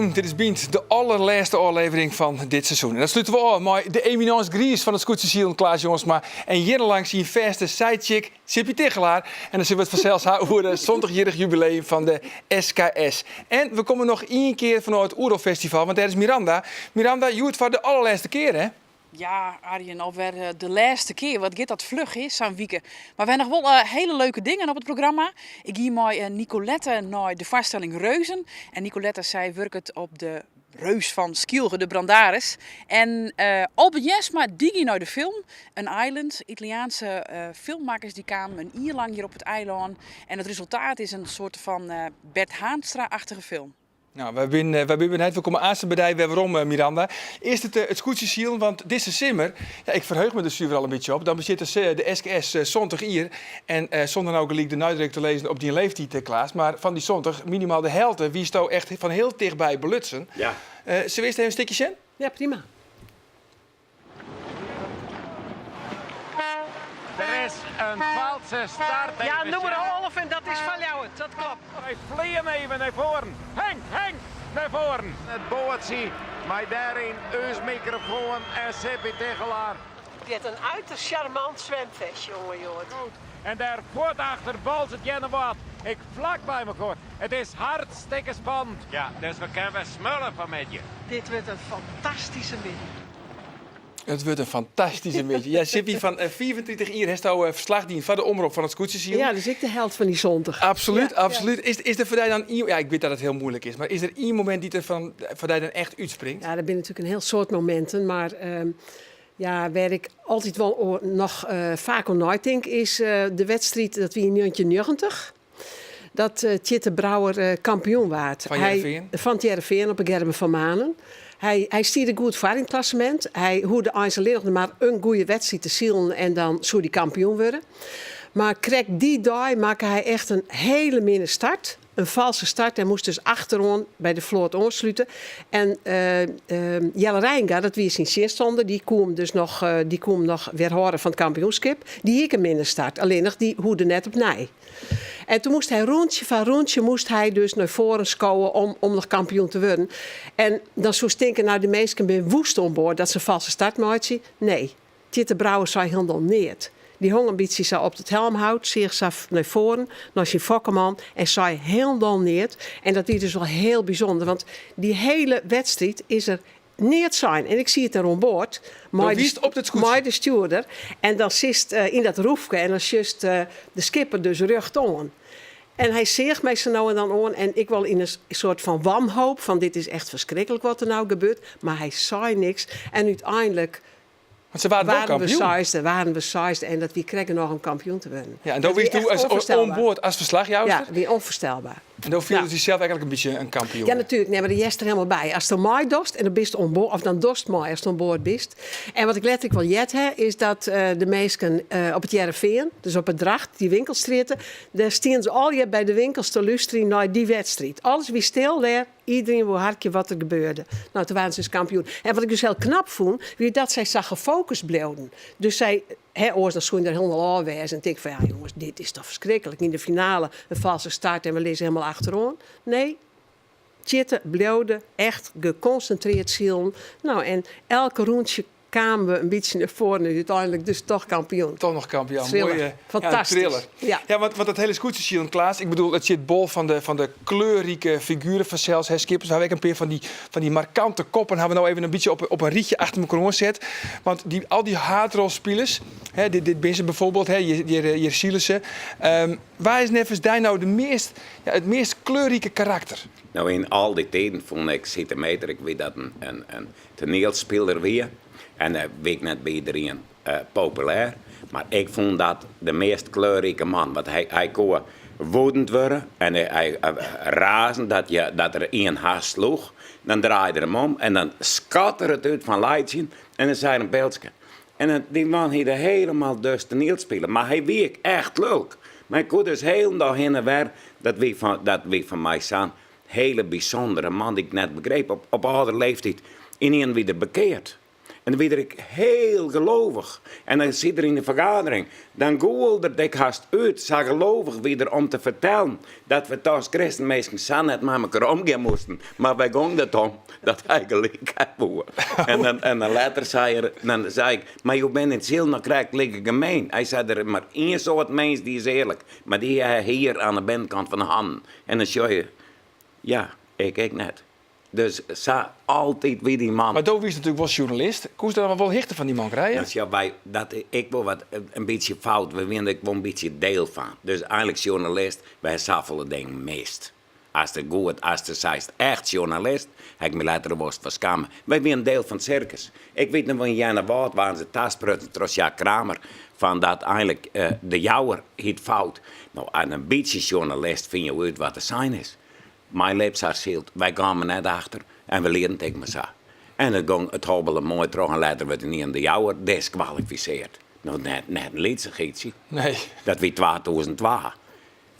Jûn, dit is Bynt, de allerlêste ôflevering fan dit seizoen. En dat slute we ôf mei de eminence grise fan it skûtsjesilen Klaas Jongsma en jierrenlang syn fêste sidechick Sippy Tigchelaar. En dan sille we it fansels ha oer it sântichjierrich jubileum fan de SKS. En we komme noch ien kear fanôf it Oerolfestival, want dêr is Miranda. Miranda, hjoed foar de allerlêste kear, hè? Ja, Arjen, alwer de lêste kear. Wat giet dat fluch, hè, sa'n wike. Mar we ha noch wol hiele leuke dingen op it programma. Ik gie mei Nicolette nei de foarstelling Reuzen. En Nicolette, sy wurket op de Reus fan Skylge, de Brandaris. En Albert Jensma, dy gie nei de film An Island. Italiaanske filmmakkers dy kamen in jier lang hjir op it eilân. En it resultaat is in soarte fan Bert Haanstra-achtige film. Nou, wy binne wy binne benijd. We komme aanst by dy wer werom, Miranda. Earst it it skûtsjesilen, want dizze simmer, ja, ik ferheuch my der suver al in bytsje op, dan bestiet de, de SKS 70 jier. En sûnder no gelyk de neidruk te lizzen op dyn leeftiid, Klaas, mar fan dy 70, minimaal de helte, wiesto echt fan hiel tichtby belutsen. Ja. Sille we earst even in stikje sjen? Ja, prima. Der is in falske start. Ja, nûmer 11 en dat is fan Ljouwert, dat klopt. Wy fleane even nei foaren. Henk, Henk, nei foaren. It boatsje mei dêryn ús mikrofoan en Sippy Tigchelaar. Dit in uiterst charmant swimfest, jonge Joad. En dêr fuort achter Boalsert Earnewâld, ek flak by mekoar. It is hartstikke spannend. Ja, dus we kinne wer smulle fanmiddei. Dit wurdt in fantastyske middei. It wurdt in fantastyske middei. Ja, Sippy, fan 35 jier hasto ferslach dien foar de Omrop fan it skûtsjesilen. Ja, dus ek de helt fan dy 70. Absolút, absolút. Is, is der foar dy dan ien, ja, ik wit dat it hiel muoilik is, mar is der ien momint dy't der fan, foar dy dan echt útspringt? Ja, der binne natuerlik in hiel soad mominten, mar ja, wêr't ik altyd wol noch faak oan neitink is de wedstriid, dat wie yn 1990, dat Tjitte Brouwer kampioen waard. Fan Hearrenfean? Fan it Hearrenfean op 'e Gerben van Manen. Hy, hy stie der goed foar yn it klassemint. Hy hoegde eins allinnich noch mar in goede wedstriid te silen en dan soe hy kampioen wurde. Mar krekt dy dei makke hy echt in hele minne start. In falske start en moast dus achteroan by de float oanslute. En Jelle Reijenga, dat wie syn tsjinstanner, dy koe him dus noch, dy koe him noch wjerhâlde fan it kampioenskip. Dy hie ek in minne start, allinnich dy hoegde net opnij. En toen moast hy rûntsje foar rûntsje moast hy dus nei foaren skowe om, om noch kampioen te wurden. En dan soest tinke, nou de minsken binne woest oan board dat se in falske start meitsje. Nee, Tjitte Brouwer sei hielendal neat. Dy hong in bytsje sa op it helmhout, seach sa nei foaren, nei syn fokkeman en sei hielendal neat. En dat wie dus wol hiel bysûnder, want dy hele wedstriid is der neat sein. En ik siet dêr oan board mei de, mei de stjoerder. En dan sitst yn dat roefke en dan sjochst de skipper dus rjochtoan. En hy seach my sa no en dan oan en ik wol yn in soart fan wanhoop fan dit is echt ferskriklik wat der no gebeurt. Mar hy sei niks en úteinlik Want se waarden wol waarden we kampioen. seisde, waarden we seisde en dat wie krekt genôch om kampioen te wurden. Ja, en do Dat wie wiest doe echt as, oan onvoorstelbaar. board as ferslachjouster. Ja, wie onvoorstelbaar. En do fieldest Ja. dysels eigenlik in bytsje in kampioen. Ja, natuerlik. Nee, mar do hearst der helemaal by. Asto meidochst en do bist oan board, of dan dochst mei ast oan board bist. En wat ik letter ek wol heard ha, is dat de minsken op it Hearrenfean, dus op 'e Dracht, dy winkelstrjitte, dêr stienen se allegear by de winkels te lústerjen nei dy wedstriid. Alles wie stil dêr. Iederien woe harkje wat der gebeurde. No, toen waarden se dus kampioen. En wat ik dus hiel knap fûn, wie dat sy sa gefokust bleauwen. Dus sy, hè, oars dan soene der hielendal ôf wêze en tinke fan ja jonges, dit is toch ferskriklik. Yn de finale in falske start en we lizze hielendal achteroan. Nee, Tjitte bliuwde echt gekonsintreard silen. No, en elke rûntsje kamen we in bytsje nei foaren en úteinlik dus toch kampioen. Toch noch kampioen. Thriller. Moaie, ja, Fantastysk. thriller. Ja. Ja, want dat hiele skûtsjesilen, Klaas, ik bedoel, it sit bol fan de, fan de kleurrike figueren fansels, hè, skippers. We hawwe ek in pear fan dy, fan dy markante koppen hawwe we no even in bytsje op, op in rychje achter mekoar oanset. Want dy, al dy haadrolspilers, hè, dit, dit binne se byfoarbyld, hè, hjir, hjir, hjir sile se. Wa is neffens dy no de meast, ja, it meast kleurrike karakter? No, yn al dy tiden fûn ik Siete Meter, ik wie dat in, in, in Toanielspiler wie en dat wie ek net by iderien populêr, mar ik fûn dat de meast kleurrike man, want hy hy koe woedend wurde en hy razend dat je dat er ien hast sloech, dan draaide er him om en dan skatte er it út fan laitsjen en dan sei er in pilske. En dy man hie der helemaal dus toanielspiler, mar hy wie ek echt lulk. Mar hy koe dus hielendal hinne en wer, dat wie fan dat wie foar my sa'n Hele bysûndere man dy't ik net begreep. Op âldere leeftiid ynienen wie er bekeard. En dan wie er ek hiel gelovich. En dan siet er yn de fergadering. Dan gûlde er dik hast út, sa gelovich wie er om te fertellen dat we as kristenminsken sa net mei mekoar omgean moasten. Mar wy gong dat om dat hy gelyk ha woe. En dan, en dan letter sei er, dan sei ik, mar jo binne yn it silen noch krekt like gemeen. Hy sei, der is mar ien soart mins dy is earlik, mar dy ha hier oan de binnenkant fan de hannen. En dan sjoch je, ja, ik ek net. Dus sa altyd wie dy man. Mar do wiest natuerlik wol sjoernalist. Koest dan wol hichte fan dy man krije? No sjoch, wy, dat is ek wol wat in bytsje fout. We wiene der ek wol in bytsje deel fan. Dus eigenlik sjoernalist, wy ha safolle dingen mist. Ast der goed, ast der seist echt sjoernalist, ha ik my letter wol ris foar skamme. Wy wiene deel fan it sirkus. Ik wit noch wol yn Earnewâld waarden se tasprutsen troch Jacques Kramer fan dat eigenlik De Jouwer hie it fout. No, as in bytsje sjoernalist fine jo út wat der sein is. Mei Lipsaar sylt, wy kamen net achter en we lieten it ek mar sa. En it gong, it hobbele moai troch en letter wurdt ynienen De Jouwer diskwalifiseard. No net, net in lytsichheidsje. Nee. Dat wie 2002.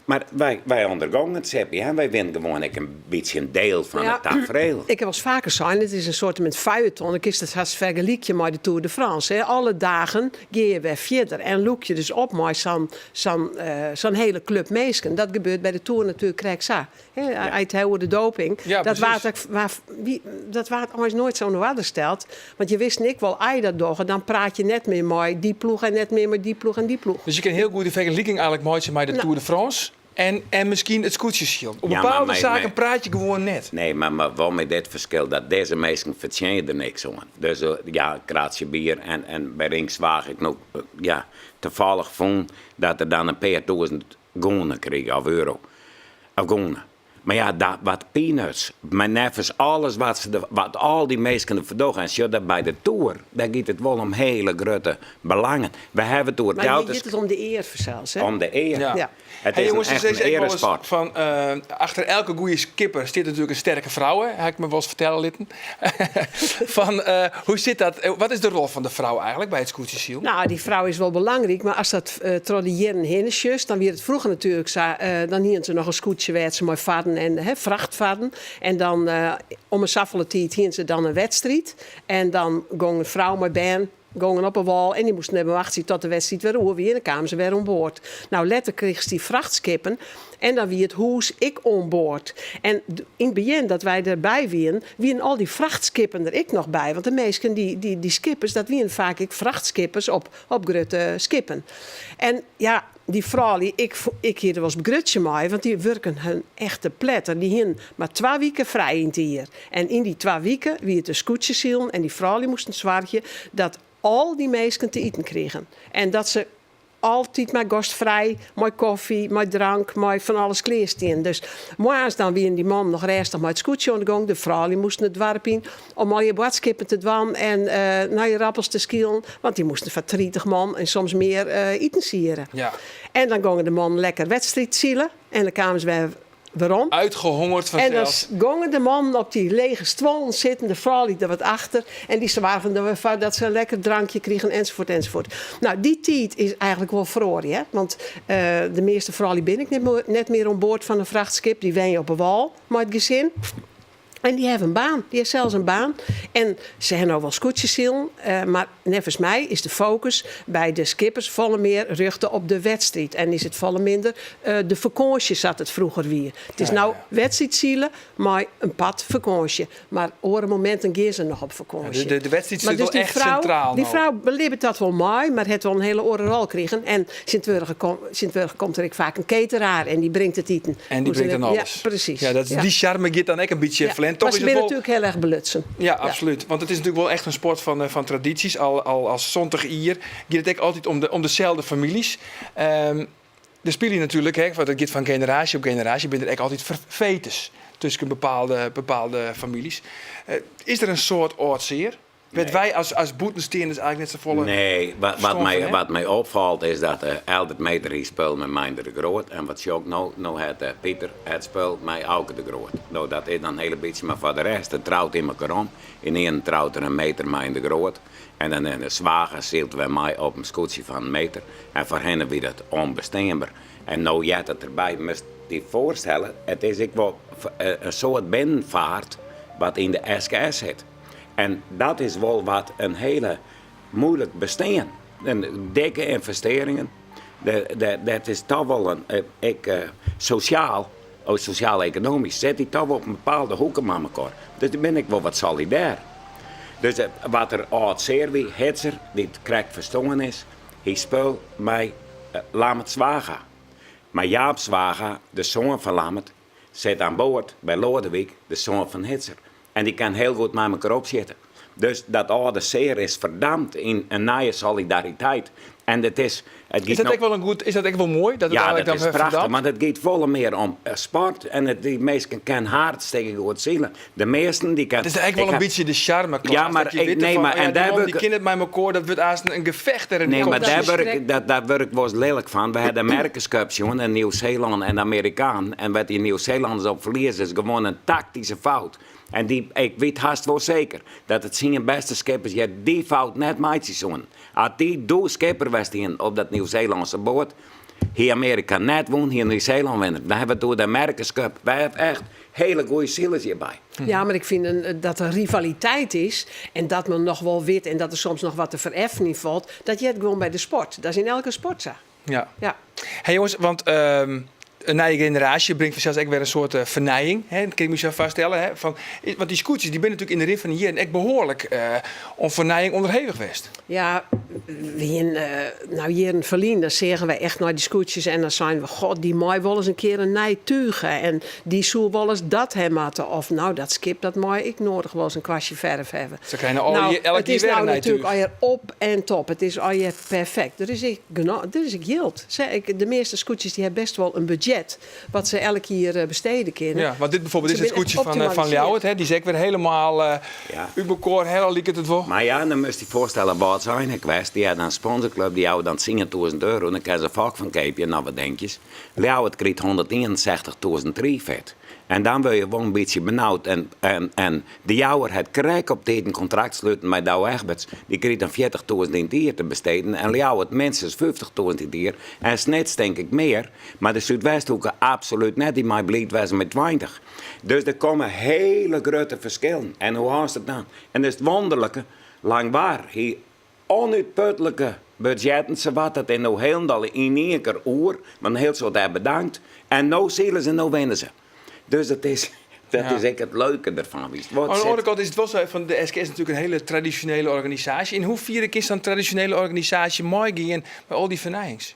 Mar wy, wy ûndergongen it Sippy, hè. Wy wienen gewoan ek in bytsje in deel fan it tafereel. Ik ha wolris faker sein, it is in soartemint feuilleton. Dan kinst it hast fergelykje mei de Tour de France. Hè. Alle dagen gean je wer fierder en lûk je dus op mei sa'n sa'n sa'n hele klup minsken. Dat gebeurt by de Tour natuerlik krekt sa. Hè, as je it ha oer de doping. Ja, dat precies. waard, waar, wie, dat waard eins noait sa oan de oarder steld. Want je wisten ek wol, as je dat dogge, dan praat je net mear mei dy ploech en net mear mei dy ploech en dy ploech. Dus je kinne hiel goed de fergeliking eigenlik meitsje mei de No. Tour de France en, en miskien it skûtsjesilen. Oer Ja, maar bepaalde mei- saken mei- praat je gewoan net. Nee, mar, mar wol mei dit ferskil dat dizze minsken fertsjinje der niks oan. Dus eh, ja, in kratsje bier en, en by Ringswaag ik no, eh, ja, tafallich fûn dat er dan in pear tûzen gûne krige, of euro. Of gûne. Mar ja, dat wat peanuts. Mar neffens alles wat, se de, wat al dy minsken derfoar dogge, en sjoch dat by de Tour, dêr giet it wol om hele grutte belangen. We hawwe it oer Mar hjir Delta giet it om de ear fansels, hè? Om de ear. Ja. Ja. It Hey is in jongens, ze echt in sizze ek wolris earesport. fan achter elke goede skipper stiet natuerlik in sterke frou, hè? Ha ik my wolris fertelle litten. Fan hoe sit dat? Wat is de rol fan de frou eigenlik by it skûtsjesilen? No, dy frou is wol belangryk, mar ast dat troch de jierren hinne sjochst, dan wie it froeger natuerlik sa, dan hiene se noch in skûtsje wêr't se mei farden en hè, frachtfarden. En dan om 'e safolle tiid hiene se dan in wedstriid. En dan gong in frou mei bern gongen op 'e wâl en dy moasten even wachtsje tot de wedstriid wer oer wie en dan kamen se wer oan board. No, letter krigest dy frachtskippen en dan wie it hûs ek oan board. En yn it begjin dat wy derby wienen, wienen al dy frachtskippen der ek noch by. Want de minsken, dy, dy, dy skippers, dat wienen faak ek frachtskippers op, op grutte skippen. En ja, dy froulju, ik, ik hie der wolris begrutsjen mei, want dy wurken hun echt te pletter. Dy hienen mar twa wike frij yn it jier. En yn dy twa wike wie it de skûtsjesilen en dy froulju moasten soargje dat al dy minsken te iten krigen. En dat se altyd mar gastfrij, mei kofje, mei drank, mei fan alles klear stienen. Dus moarns dan wienen dy mannen noch rêstich mei it skûtsje oan de gong. De froulju moasten it doarp yn om al je boadskippen te dwaan en nei je rappels te skilen, want dy moasten foar 30 man en soms mear itensiede. Ja. En dan gongen de mannen lekker wedstriidsile en dan kamen se wer werom. Uitgehongerd En dan fansels. gongen de mannen op dy lege stuollen sitten, de froulju der wat achter. En dy soargen der wer foar dat se in lekker drankje krigen, enzovoort, enzovoort. No, dy tiid is eigenlik wol feroare, hè? Want de measte froulju binne ek net, net mear oan board fan in frachtskip. Dy wenje op 'e wâl mei it gesin. En dy hawwe in baan. Dy hawwe sels in baan. En se hawwe no wol skûtsjesilen, mar neffens my is de fokus by de skippers folle mear rjochte op de wedstriid. En is it folle minder de fakânsje sa't it froeger wie. It is no wedstriidsile mei in part fakânsje. Mar oare mominten gean se noch op fakânsje. De, de wedstriid Mar stiet dus wol dy echt frou, sintraal dy no. frou belibbet dat wol mei, mar hat wol in hele oare rol krigen. En tsjintwurdich kom, tsjintwurdich komt der ek faak in cateraar en dy bringt it iten. En dy bringt dan alles. Ja, precies. Ja, dat, Ja. dy sjarme giet dan ek in bytsje Ja. ferlern. Toch Mar is se it binne wol... natuerlik hiel erch belutsen. Ja, absolút. Want it is natuerlik wol echt in sport fan, eh, fan tradysjes. Al, al, al 70 jier giet it ek altyd om, de, om deselde famyljes. Um, der spylje natuerlik, hè, want it giet fan generaasje op generaasje, binne der ek altyd fetes tusken bepaalde, bepaalde famyljes. Uh, is der in soart âld sear? Wêr't wy as, as bûtensteanders eigenlik net safolle Nee, wat, wat, ferstân fan my, ha? wat my opfalt is dat uh, Eldert Meeter hie spul mei Meindert de Groot. En wat sjoch ik no? No hat uh, Pieter it spul mei Auke de Groot. No, dat is dan in hele bytsje, mar foar de rest, it trout yn mekoar om. Ynienen trout der in Meeter mei in de Groot. En dan in de swager sylt wer mei op in skûtsje fan in Meeter. En foarhinne wie dat ûnbesteanber. En no heart it derby. Moatst dy foarstelle, it is ek wol in soart binnenfeart wat yn de SKS sit. En dat is wol wat in hiele moeilik bestean. En dikke ynvestearringen, dat is toch wol in, ek sosjaal, of sosjaal-ekonomysk, sit dy toch wol op in bepaalde hoeke mei mekoar. Dus dêr bin ik wol wat solidêr. Dus wat der âld sear wie, Hitzer, dy't krekt ferstoarn is, hie spul mei Lammert Zwaga. Mar Jaap Zwaga, de soan fan Lammert, sit aan board by Loadewyk, de soan fan Hitzer. En dy kin hiel goed mei mekoar opsjitte. Dus dat âlde sear is ferdampt yn in nije solidariteit. En it is, it Is giet dat no ek wol in goed, is dat ek wol moai? Dat it Ja, eigenlik dat dan is prachtich, verdampt? want it giet folle mear om sport en it, dy minsken kin hartstikke goed sile. De measten dy kin. Het is ek Ik wol in ha, bytsje de sjarme, ja, Klaas, mar dat je ik, witte nee, fan, mar oh ja, en die dêr man wurd die ik, kin it mei mekoar, dat wurdt aanst in gefecht dêr yn de nee, mar kop. Dat dêr is wurd ik, krekt. dat, dêr wurd ik wolris lilk fan. We ha de America's Cup sjoen in Nieuw-Seelân en de Amerikanen. En wat dy Nieuw-Seelanners op ferlieze is gewoan in taktyske fout. En dy, ik wit hast wol seker dat de tsien bêste skippers hjir dy fout net meitsje soenen. As dy doe skipper west hienen op dat Nieuw-Seelânske boat, hie Amearika net wûn, hie Nieuw-Seelân winne. Dan hawwe we it oer de America's Cup. Wy hawwe echt hele goede silers hjirby. Ja, mar ik fyn dat der rivaliteit is en dat men noch wol wit en dat der soms noch wat te fereffen yn falt, dat heart gewoan by de sport. Dat is yn elke sport sa. Ja. Ja. Hey jonges, want in nije generaasje bringt fansels ek wer in soart fernijing, hè, dat kin ik my sa foarstelle. Hè, fan, want dy skûtsjes dy binne natuerlik yn de rin fan de jierren ek behoarlik oan fernijing ûnderhevich west. Ja, we hienen, nou jierren ferlyn, dan seagen wy echt nei dy skûtsjes en dan seinen we, god, dy mei wolris in kear in nij túch ha en dy soe wolris dat ha moatte. Of nou, dat skip dat mei ek noadich wolris in kwastje ferf hawwe. Se krije no Nou, elk it jier is wer nou in nij natuerlik túch. allegear op en top. It is allegear perfekt. Der is ek der is ek jild. De measte skûtsjes dy hawwe bêst wol in budzjet wat se elk jier bestede kinne. Ja, want dit bijvoorbeeld Se is it binne echt skûtsje fan optimalisearre. Ljouwert, hè? Dy is ek wer helemaal Ja. út mekoar helle, liket it wol. Mar ja, dan moatst dy foarstelle, Wâldsein west, dy hat dan in sponsorklup, dy jouwe dan 10.000 euro, dan kinne se fok fan keapje, no wat dinkjes. Ljouwert krijt 161.000 triefet. En dan wurd je wol in bytsje benaud. En, en, en de Jouwer hat krekt op tiid in kontrakt sluten mei Douwe Egberts. Dy krijt dan 40.000 yn it jier te besteden. En Ljouwert minstens 50.000 yn it jier. En Snits tink ik mear. Mar de Súdwesthoeke absolút net. Dy mei bliid wêze mei 20. Dus der komme hiele grutte ferskillen. En hoe hâldst it dan? En dus it wûnderlike, Langwar hie ûnútputlike budzjetten, sawat dat is no hielendal yn ien kear oer, want in hiel soad ha bedankt. En no sile se, no winne se. Dus dat is, dat Ja. is ek it leuke derfan. Witst. Wat Oan de sit- oare kant is it wol sa, fan de SKS is natuerlik in hiele tradisjonele organisaasje. Yn hoefiere kin sa'n tradisjonele organisaasje meigean mei al dy fernijings?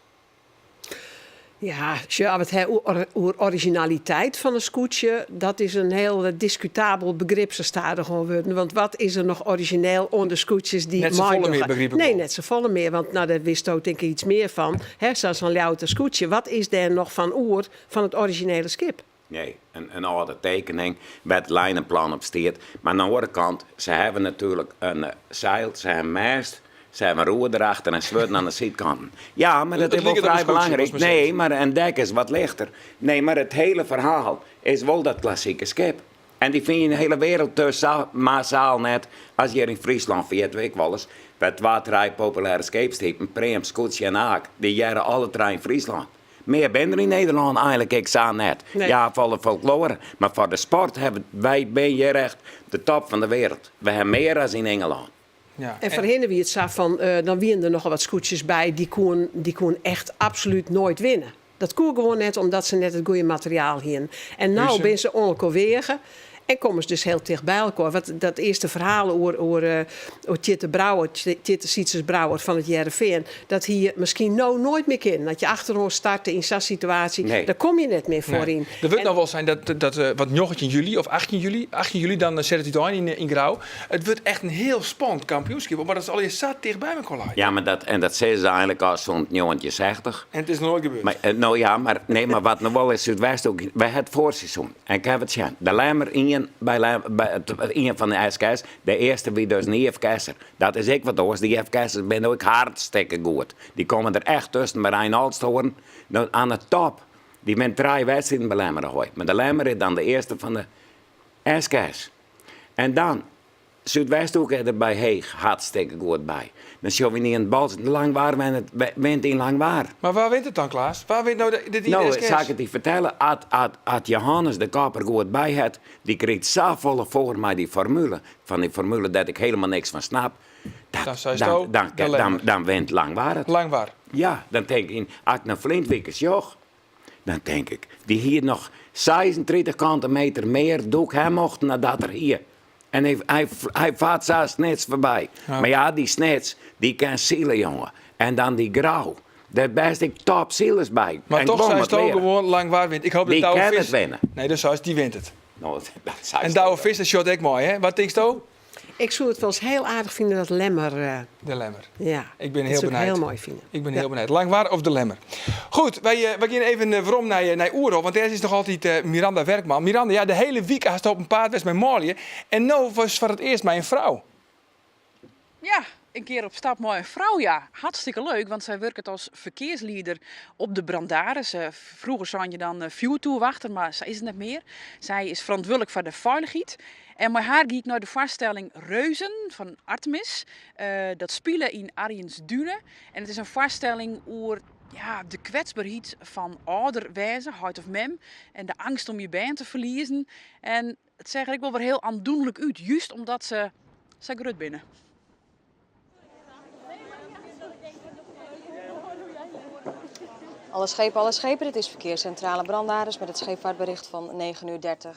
Ja, sjoch, as we it ha oer originaliteit fan in skûtsje, dat is in hiel diskutabel begrip sa stadichoan wurden. Want wat is der noch orizjineel oan de skûtsjes dy't Net safolle mear, meidogge? begryp ik Nee, wol. net safolle mear, want nou, dêr witsto tink ik iets mear fan. Hè, sa sa'n Ljouwerter skûtsje, wat is dêr noch fan oer fan it orizjinele skip? Nee, in âlde tekening wêr't it lijnenplan op stiet. Mar oan de oare kant, se hawwe natuerlik in seil, se hawwe in mêst, se hawwe in roer derachter en swurden oan de sydkanten. Ja, mar dat It is wol liket op in frij skûtsje, belangryk. wolst mar Nee, sizze. mar in dek is wat lichter. Nee, mar it hiele ferhaal is wol dat klassike skip. En dy fine je yn de hiele wereld dus sa massaal net as hjir yn Fryslân, ferjitte we ek wolris. Wy twa, trije populêre skeepstypen, pream, skûtsje en aak, dy hearre alle trije yn Fryslân. Mear binne der yn Nederlân eigenlik ek sa net. Nee. Ja, foar de folkloare, mar foar de sport hawwe wy binne hjir echt de top fan de wereld. We hawwe mear as yn Ingelân. Ja. En foarhinne wie it sa fan, dan wienen der nochal wat skûtsjes by, dy koenen, dy koenen echt absolút noait winne. Dat koe gewoan net, omdat se net it goede materiaal hienen. En no Huzen. binne se oan elkoar weage en komme se dus hiel ticht by elkoar. Want dat earste ferhaal oer Tjitte Brouwer, Tjitte Sytses Brouwer fan it Hearrenfean, dat hie miskien no noait mear kinnen. As je achteroan starte yn sa'n situaasje, Nee. dan komme je net mear foaryn. Nee. Der wurdt En noch wol sein dat wat 19 july of 18 july, 18 july dan set it útein yn Grou. It wurdt echt in hiel spannend kampioenskip, mar dat is allegear sa ticht by mekoar leit. Ja, mar dat, en dat sizze se eigenlik al sûnt 1960. En it is noait gebeurd. Mar, no ja, mar, nee, mar wat no wol is, Súdwesthoek, wy ha it foarseizoen. En ik haw it sjen. De Lemmer ien, by Lem, by it, ien fan de SKS, de earste wie dus in IFKS'er. Dat is ek wat oars. Dy IFKS'ers binne ek hartstikke goed. Dy komme der echt tusken by Rein Olsthoorn no, aan de top. Dy wint trije wedstriden by Lemmer Ahoy. Mar de Lemmer is dan de earste fan de SKS. En dan. Súdwesthoeke is der by Heech hartstikke goed by. Dan sjogge we yn ien bal Langwar wennet, wint yn Langwar. Mar wa wint it dan, Klaas? Wa wint no de, dit No, IDSKS? sil ik it dy fertelle, at, at, at Johannes de kop der goed by hat, dy krijt safolle foar mei dy formule, fan dy formule dêr't ik helemaal niks fan snap, dat, Dan seist dan, do, dan, de dan, Lemmer. dan wint Langwar it. Langwar. Ja, dan tink ik, as ik nei ferline wike sjoch, Dan tink ik, dy hie noch 36 kante meter mear doek ha mochten dan dat er hie. En hy, hy, hy fart sa Snits foarby. Mar ja, dy Snits, dy kin sile, jonge. En dan dy Grou. Dêr bêst ek top silers by. Mar En toch guon seist wat do leare. gewoan Langwar wint. Ik hoop dat Dy Douwe kin it Visser... winne. Nee, do seist, dy wint it. No, dat seist En do Douwe wel. Visser sjocht ek mei, hè? Wat tinkst do? Ik soe it wolris hiel aardich fine dat Lemmer. Eh, De Lemmer. ja, Ik bin dat hiel soe ik benijd. hiel moai fine. Ik bin Ja. hiel benijd. Langwar of de Lemmer? Goed, wy, eh, wy gean even eh, werom nei, nei Oerol, want dêr is noch altyd eh, Miranda Werkman. Miranda, ja, de hiele wike hast op 'en paad west mei manlju en no was foar it earst mei in frou. Ja, in kear op stap mei in frou, ja. Hartstikke leuk, want sy wurket as ferkearslieder op de Brandaris. Eh, froeger seine je dan fjoertoerwachter, mar sa is it net mear. Sy is ferantwurdlik foar de feilichheid. En mei har gie ik nei de foarstelling Reuzen fan Artemis. Eh, dat spile yn Arjensdune. En it is in foarstelling oer ja, de kwetsberheid fan âlder wêze, heit of mem. En de eangst om je bern te ferliezen. En it seach der ek wol wer hiel oandwaanlik út, just omdat se sa grut binne. Alle schepen, alle schepen. Dit is verkeerscentrale Brandaris met het scheepvaartbericht van 9.30 uur. Er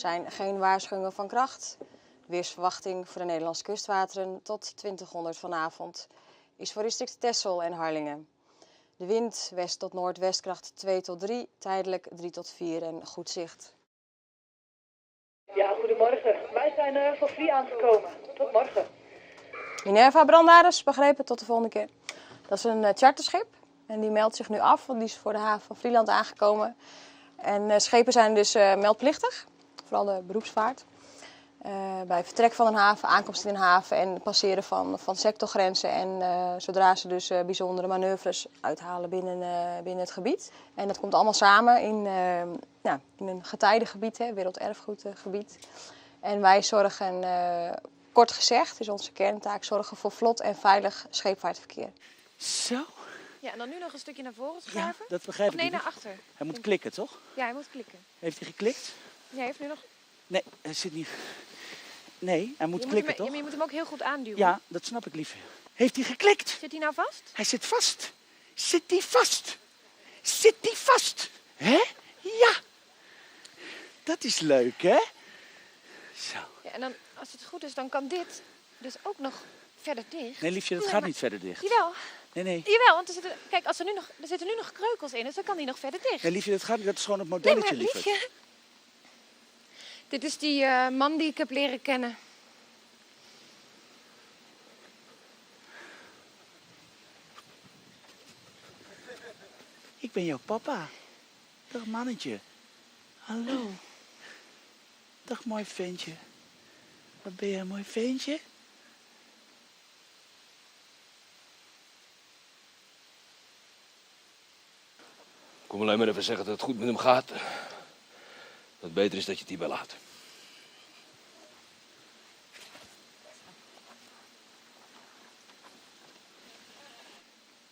zijn geen waarschuwingen van kracht. De weersverwachting voor de Nederlandse kustwateren tot 2000 vanavond is voor district Texel en Harlingen. De wind west tot noordwestkracht 2 tot 3, tijdelijk 3 tot 4 en goed zicht. Ja, goedemorgen. Wij zijn eh, voor Vlie aangekomen. Tot morgen. Minerva Brandaris, begrepen, tot de volgende keer. Dat is een eh, charterschip en die meldt zich nu af, want die is voor de haven van Vlieland aangekomen. En eh, schepen zijn dus eh, meldplichtig, vooral de beroepsvaart. Eh, bij vertrek van een haven, aankomst in een haven en passeren van, van sectorgrenzen. En eh, zodra ze dus eh, bijzondere manoeuvres uithalen binnen, eh, binnen het gebied. En dat komt allemaal samen in, eh, nou, in een getijdengebied, hè, werelderfgoedgebied. En wij zorgen, eh, kort gezegd, is onze kerntaak zorgen voor vlot en veilig scheepvaartverkeer. Zo. Ja, en dan nu nog een stukje naar voren Ja, schuiven. dat begrijp Of ik nee, niet. naar achter. Hij moet klikken, toch? Ja, hij moet klikken. Heeft hij geklikt? Nee, hij heeft nu nog... Nee, hij zit niet. Nee, hij moet je klikken, moet hem, toch? Ja, maar je moet hem ook heel goed aanduwen. Ja, dat snap ik, lieve. Heeft hij geklikt? Zit hij nou vast? Hij zit vast. Zit hij vast? Zit hij vast? Hè? Ja. Dat is leuk, hè? Zo. Ja, en dan, als het goed is, dan kan dit dus ook nog verder dicht. Nee, liefje, dat Nee, gaat maar- niet verder dicht. Jawel, Nee, nee. jawel, want er zitten, kijk, als er, nu nog, er zitten nu nog kreukels in, dus dan kan die nog verder dicht. Nee, liefje, dat gaat niet. Dat is gewoon het Nee, modelletje, maar lieverd. liefje. Dit is die eh, man die ik heb leren kennen. Ik ben jouw papa. Dag mannetje. Hallo. Dag mooi ventje. Wat ben jij een mooi ventje? Ik kom alleen maar even zeggen dat het goed met hem gaat. Dat het beter is dat je het hierbij laat.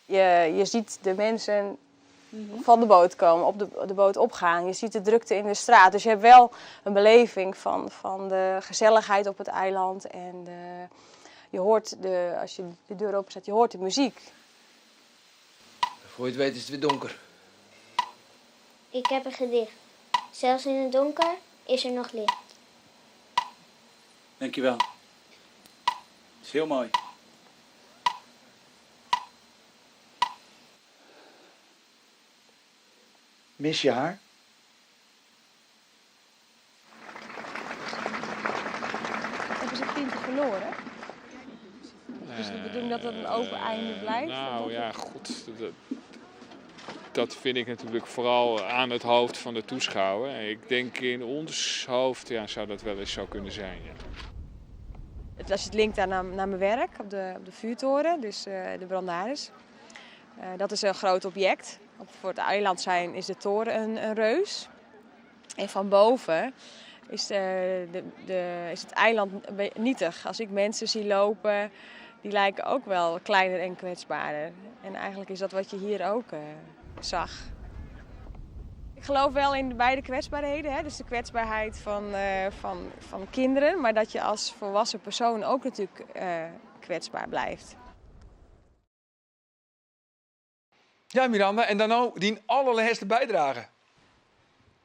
Je, je ziet de mensen van de boot komen, op de, de boot opgaan. Je ziet de drukte in de straat. Dus je hebt wel een beleving van, van de gezelligheid op het eiland. En de, je hoort, de, als je de deur openzet, je hoort de muziek. Voor je het weet is het weer donker. Ik heb een gedicht. Zelfs in het donker is er nog licht. Dankjewel. Is heel mooi. Mis je haar? Hebben ze het kindje verloren? Is het de bedoeling dat dat een open einde blijft? Nou ja, goed. Dat, dat vind ik natuurlijk vooral aan het hoofd van de toeschouwer. Ik denk in ons hoofd ja, zou dat wel eens zo kunnen zijn. Ja. Het- Als je het linkt aan naar, naar mijn werk op de, op de vuurtoren, dus eh, de Brandaris. Eh, dat is een groot object. Op, voor het eiland zijn is de toren een, een reus. En van boven Is, de, de, is het eiland nietig. Als ik mensen zie lopen, die lijken ook wel kleiner en kwetsbaarder. En eigenlijk is dat wat je hier ook zag. Ik geloof wel in de beide kwetsbaarheden. Hè? Dus de kwetsbaarheid van kinderen, maar dat je als volwassen persoon ook natuurlijk kwetsbaar blijft. Ja, Miranda, en dan nou die allerlaatste bijdrage.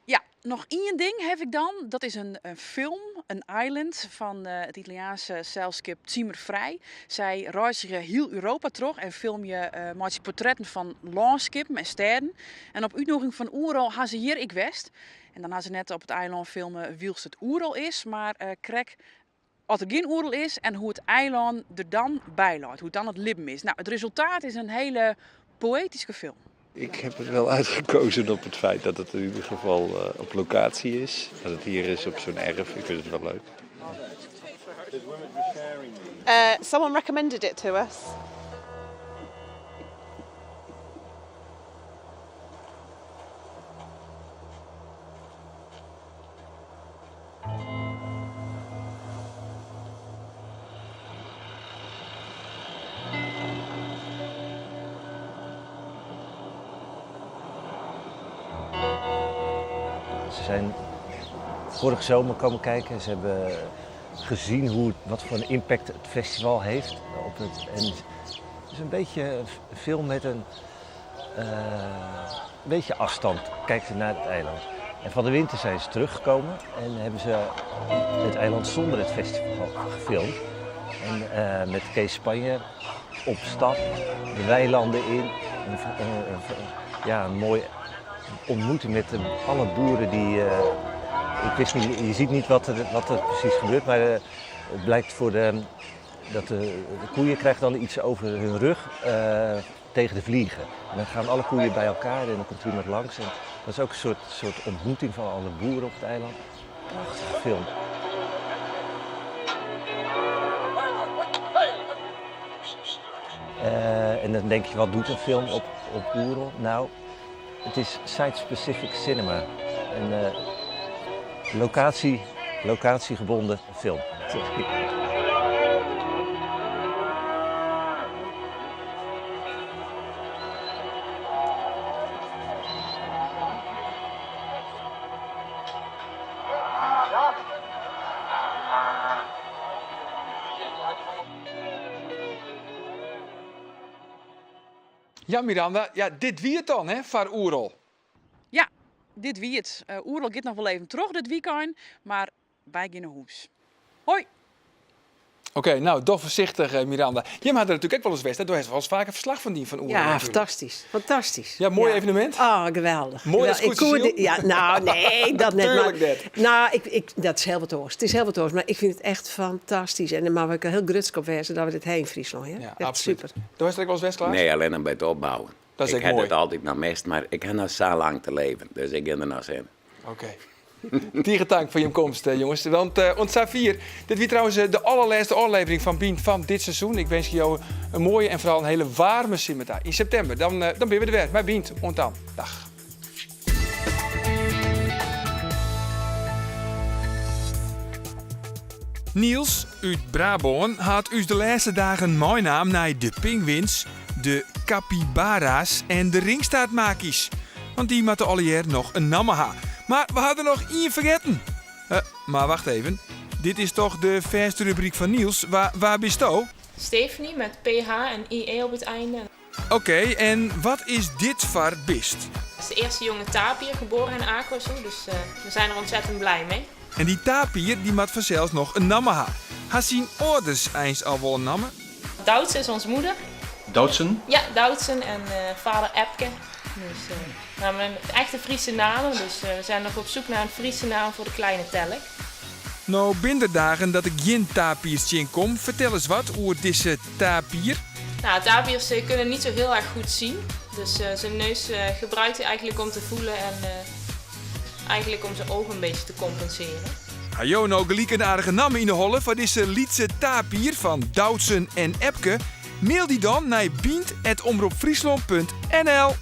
Ja, nog één ding heb ik dan. Dat is een film, een island van het Italiaanse zeilschip Zimmerfrei. Zij reizigen heel Europa terug en film je maakt je portretten van landskippen en steden. En op uitnodiging van Oerol gaan ze hier ik west. En dan gaan ze net op het eiland filmen wielst het Oerol is, maar krek als er geen Oerol is en hoe het eiland er dan bij loopt, hoe het dan het libben is. Het resultaat is een hele poëtische film. Ik heb het wel uitgekozen op het feit dat het in ieder geval op locatie is. Dat het hier is op zo'n erf. Ik vind het wel leuk. Someone recommended it to us. Ze zijn vorige zomer komen kijken. Ze hebben gezien wat voor een impact het festival heeft. Op het, en het is een beetje een film met een beetje afstand. Kijkt ze naar het eiland. En van de winter zijn ze teruggekomen en hebben ze het eiland zonder het festival gefilmd. En met Kees Spanje op stap, de weilanden in. Een mooi ontmoeting met alle boeren die... Ik wist niet, je ziet niet wat er precies gebeurt, maar het blijkt voor de, dat de koeien krijgen dan iets over hun rug tegen de vliegen. En dan gaan alle koeien bij elkaar en dan komt er iemand langs. En dat is ook een soort ontmoeting van alle boeren op het eiland. Prachtige film. En dan denk je, wat doet een film op Oerol? Het is site-specific cinema. Een locatiegebonden film. Ja, Miranda, dit wie het dan, hè, van Oerol? Ja, dit wie het. Oerol gaat nog wel even terug dit weekend, maar wij gaan naar huis. Hoi! Oké, toch voorzichtig, Miranda. Jij had er natuurlijk ook wel eens geweest, hè? Daar heeft wel eens vaker verslag van die van Oerol. Ja, natuurlijk. fantastisch. Fantastisch. Ja, mooi Ja. evenement. Oh, geweldig. Mooi Geweldig. Ik hoorde discussie. ja, nou, nee, dat net. Tuurlijk Maar, net. nou, ik, ik, dat is heel wat oors. Het is heel wat oors, maar ik vind het echt fantastisch. En dan mag ik heel gruts op wezen dat we dit heen Friesland, hè? Ja, Echt absoluut. super. Daar was het ook wel eens best klaar? Nee, alleen bij het opbouwen. Dat is Ik echt heb mooi. het altijd nog mist, maar ik heb nog zo lang te leven. Dus ik ga er nog in. Oké. Tegen dank voor je komst, jongens. Want ons Safir, dit was trouwens de allerlaatste aflevering van Bynt van dit seizoen. Ik wens jou een mooie en vooral een hele warme simmertijd. In september, dan ben we er weer. Maar Bynt, ont dan. Dag. Niels uit Brabant had u de laatste dagen mijn naam naar de pinguïns, de capybara's en de ringstaartmakies. Want die moeten alle jaar nog een namme ha. Maar we hadden nog één vergeten. Maar wacht even. Dit is toch de verste rubriek van Niels. Waar bist u? Stephanie met PH en IE op het einde. Oké, en wat is dit voor beest? Het is de eerste jonge tapir geboren in Aquazoo, dus we zijn er ontzettend blij mee. En die tapir die moet vanzelfs nog een namme ha. Has zijn ouders eens al wel een namme? Doutsen is ons moeder. Doutsen? Ja, Doutsen en vader Epke. Dus mijn echte Friese namen, dus we zijn nog op zoek naar een Friese naam voor de kleine telk. Nou, binnen dagen dat ik geen tapirs in kom, vertel eens wat over deze tapir. Tapirs kunnen niet zo heel erg goed zien. Dus zijn neus gebruikt hij eigenlijk om te voelen en eigenlijk om zijn ogen een beetje te compenseren. Hajo, nou gelijk een aardige naam in de holle van deze Lietse tapir van Doutsen en Epke. Mail die dan naar bynt at omroep friesland punt N L.